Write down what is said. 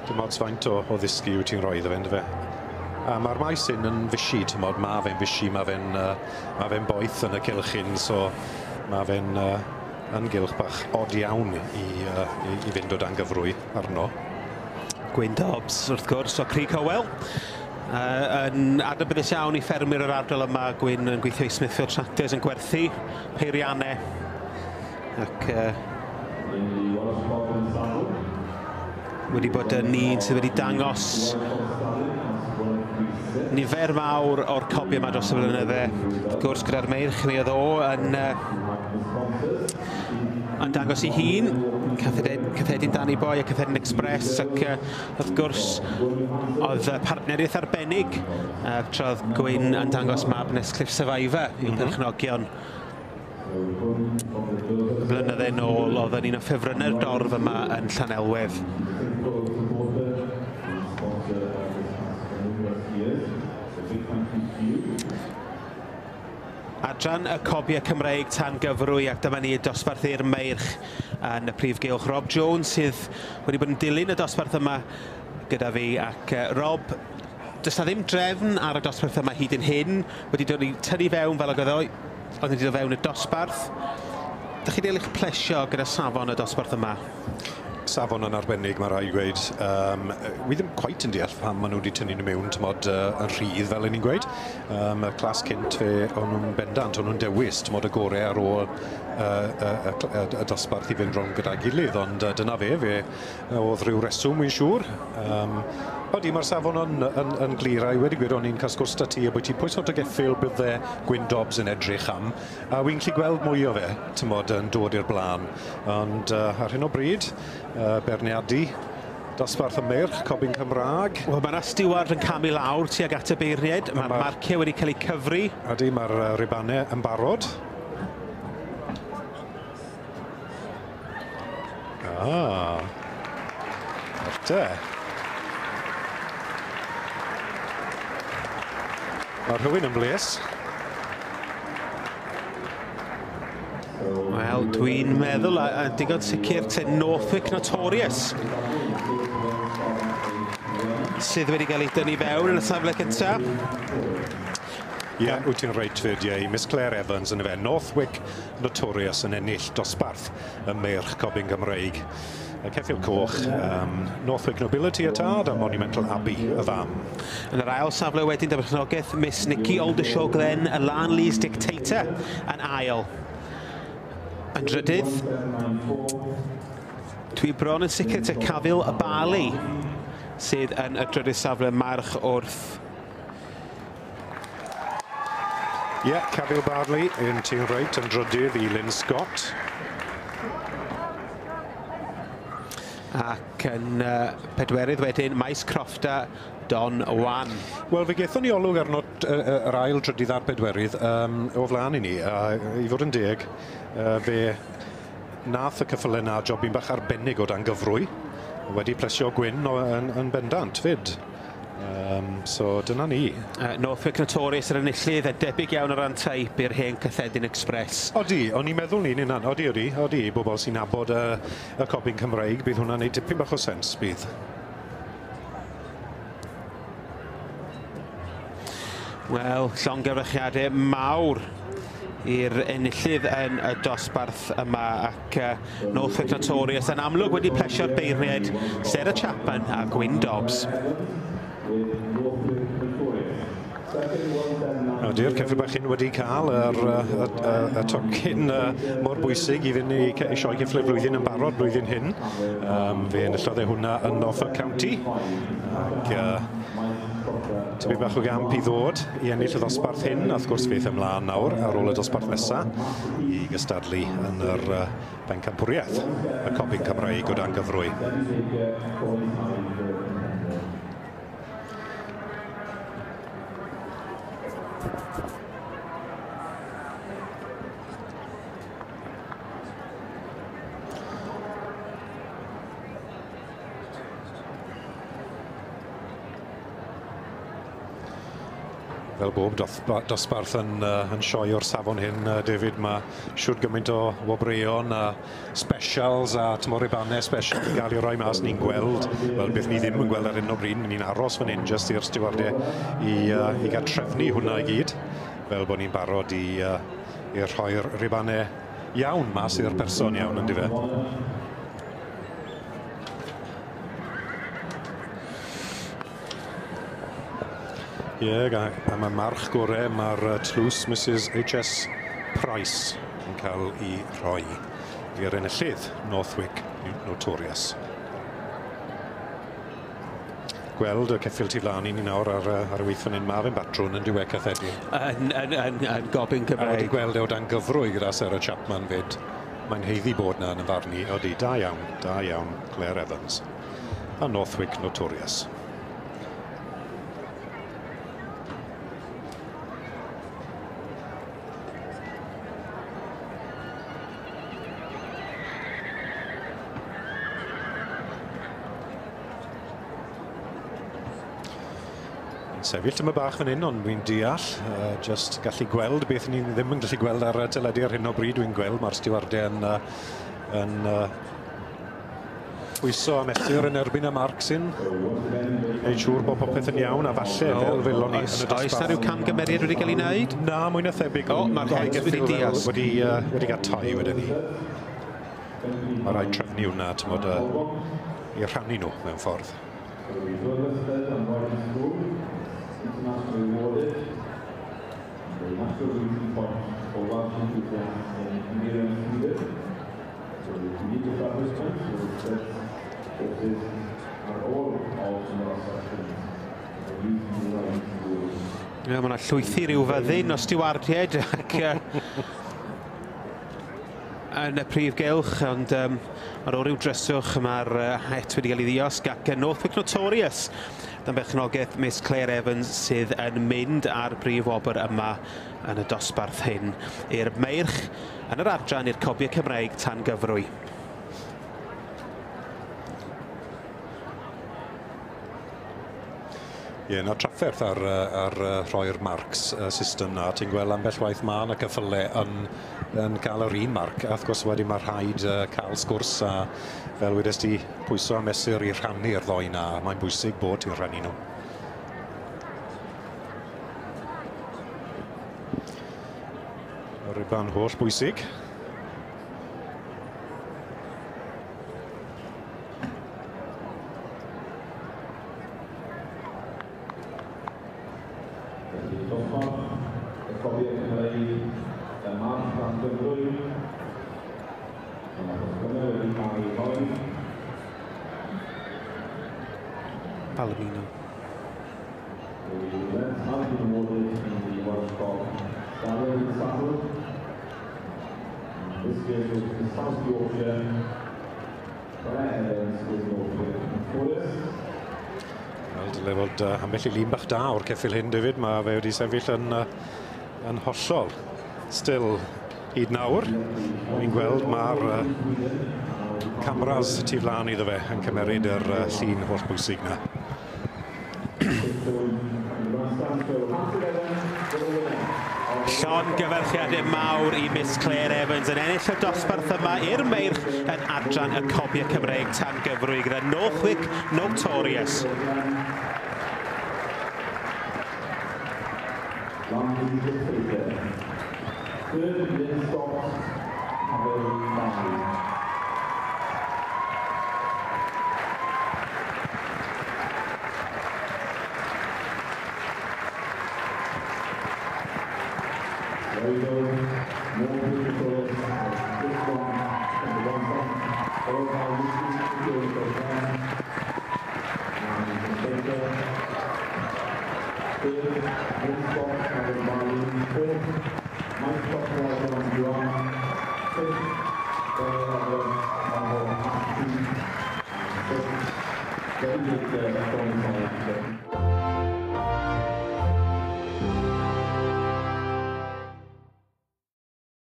Dim ots faint o ddysgu wyt ti'n rhoi iddo fe, yndyfe? A mae'r maes hyn yn fishy, t'mod, ma' fe'n fishy, ma' fe'n boeth yn y cylch hyn, so ma' fe'n yn gylch bach od iawn i fynd o dan gyfrwy arno. Gwyn Dobbs, wrth gwrs, o Crug Hywel. Yn adnabyddus iawn i ffermwyr yr ardal yma, Gwyn yn gweithio i Smithfield Tractors yn gwerthu peiriannau. Ac wedi bod yn un sydd wedi dangos nifer fawr o'r cobiau yma dros y blynydde. Wrth gwrs, gyda'r meirch mi oedd o yn dangos ei hun, Cathedin Danny Boy a Cathedin Express, ac wrth gwrs oedd partneriaeth arbennig tra oedd Gwyn yn dangos mab Nesscliffe Survivor i'w perchnogion. Blynydde nôl, oedd yn un o ffefrynnau'r dorf yma yn Llanelwedd. Adran y cobiau Cymreig tan gyfrwy, ac dyma ni dosbarth i'r meirch yn y prif gylch. Rob Jones sydd wedi bod yn dilyn y dosbarth yma gyda fi, ac Rob, does na ddim drefn ar y dosbarth yma hyd yn hyn, wedi dod i tynnu fewn fel ag oedd oedd wedi dod fewn y dosbarth. Dych chi wedi eich plesio gyda safon y dosbarth yma? Safon yn arbennig, mae rhaid gweud. Wi ddim cweit yn deall pam maen nhw wedi tynnu nhw mewn, t'mod, yn rhydd, fel 'yn ni'n gweud. Y clas cynt fe, o'n nhw'n bendant, o'n nhw'n dewis, t'mod, y gore ar ôl y dosbarth i fynd rownd gyda'i gilydd, ond dyna fe, fe oedd rhyw reswm, wy'n siŵr. Odi, mae'r safon yn glir, a i wedi gweud, o'n i'n cael sgwrs 'da ti ambwyty pwy sort o geffyl bydde Gwyn Dobbs yn edrych am, a wy'n gallu gweld mwy o fe, t'mod, yn dod i'r blaen. Ond ar hyn o bryd, beirniadu dosbarth y meirch, cobyn Cymraeg. Wel, mae'na stiward yn camu lawr tuag at y beirniaid. Mae'r marciau wedi cael eu cyfri. Ydy, mae'r ribannau yn barod. Ah, te. Mae rhywun yn bles. Wel, dwi'n meddwl, a digon sicr, te Northwick Notorious sydd wedi cael ei dynnu fewn yn y safle cyntaf. Ie, yeah, wyt ti'n reit fyd, ie, Miss Claire Evans yn y fe. Northwick Notorious yn ennill dosbarth y meirch cobyn Gymreig. Y ceffyl coch, Northwick Nobility y tad a Monumental Abbey y fam. Yn yr ail safle wedyn, dyfarchnogaeth Miss Nikki Oldershaw Glenn, y Lanley's Dictator yn ail. Yn drydydd, dwi bron yn sicr te Cafil y Bali sydd yn y drydydd safle, march wrth. Ie, yeah, Cafil Barley yn ti'n reit yn drydydd i Lynn Scott. Ac yn pedwerydd wedyn, Maes Crofta, Don Wan. Wel, fe gethon ni olwg arno yr ail, drydydd a'r pedwerydd o flaen i ni. I fod yn deg, fe nath y ceffylau na jobyn bach arbennig o dan gyfrwy, wedi plesio Gwyn yn bendant fyd. So dyna ni. Northwick Notorious yr enillydd, a debyg iawn o ran teip i'r hen Cathedin Express. Odi, o'n i'n meddwl ni'n hynna. Odi, odi, odi, bobl sy'n nabod y cobyn Cymreig, bydd hwnna'n neud dipyn bach o sens, bydd. Wel, llongyfarchiadau mawr i'r enillydd yn y dosbarth yma, ac Northwick Notorious yn amlwg wedi plesio'r beirniaid Sarah Chapman a Gwyn Dobbs. Ydy'r ceffyl bach hyn wedi cael y tocyn mor bwysig i fynd i sioe ceffyl y flwyddyn yn barod blwyddyn hyn. Fe enillodd e hwnna yn Norfolk County. Ac tipyn bach o gamp i ddod i ennill y dosbarth hyn, a wrth gwrs fe aeth ymlaen nawr ar ôl y dosbarth nesaf i gystadlu yn yr bencampwriaeth, y cobyn Cymreig o dan gyfrwy. Fel bob dosbarth yn sioe o'r safon hyn, David, mae siwr gymaint o wobreuon a specials a tymor ribannau special i gael ei roi mas. Ni'n gweld, wel beth ni ddim yn gweld ar hyn o bryd, ni'n aros fan hyn jyst i'r stiwardiau i gael trefnu hwnna i gyd, fel bod ni'n barod i rhoi'r ribannau iawn mas i'r person iawn, yndyfe? Ie, a mae march gorau, mae'r tlws Mrs H.S. Price yn cael ei rhoi i'r enillydd Northwick Notorious. Gweld y ceffyl tu flaen i ni nawr ar y weith fan hyn, mae fe'n batrwn yn diwedd cathedi. Yn gobin Cymraeg. A wedi gweld e o dan gyfrwy gyda Sarah Chapman fyd. Mae'n haeddu bod na yn y farn i. Odi, da iawn, Claire Evans. A Northwick Notorious. Sefyll tyma bach fan hyn, ond dwi'n deall, just gallu gweld beth ni ddim yn gallu gweld ar y teledu ar hyn o bryd. Dwi'n gweld mae'r stiwardiau yn pwyso a mesur yn erbyn y marc sy'n gwneud siŵr bod popeth yn iawn, a falle fel felon ni yn y dosbarth. Oes na rhyw camgymeriad wedi cael ei wneud? Na, mwy na thebyg. O, mae'r het wedi dias. Wedi cael tai wedyn ni. Mae rhaid trefnu hwnna, t'mod, i rhannu nhw mewn ffordd. Internationally awarded the National Racing Point for Welsh enthusiasts in Hungarian Sweden. So the unique establishment with horses are all of the sections. Ie, mae yna llwythi rhyw fyddin o stiwardiaid ac yn y prif gylch, ond ar ôl rhyw dryswch mae'r het wedi cael ei ddiosg ac Northwick Notorious dan berchnogaeth Miss Claire Evans sydd yn mynd ar brif wobr yma yn y dosbarth hyn i'r meirch yn yr adran i'r cobiau Cymreig tan gyfrwy. Ie, na trafferth ar rhoi'r marcs system na. Ti'n gweld ambell waith ma' na ceffyle yn cael yr un marc. A wrth gwrs wedyn mae rhaid cael sgwrs a fel wedes ti pwyso a mesur i rhannu'r ddoi na. Mae'n bwysig bod ti'n rhannu nhw. Y riban holl bwysig. Palomino. Wel, dyle fod ambell i lun bach da o'r ceffyl hyn, David. Mae fe wedi sefyll yn hollol still hyd nawr. Fi'n gweld mae'r cameras tu flaen iddo fe yn cymeryd yr llun holl bwysig na. Llongyfarchiadau mawr i Miss Claire Evans yn ennill y dosbarth yma i'r meirch yn adran y cobiau Cymreig tan gyfrwy gyda Northwick Notorious. Thank you.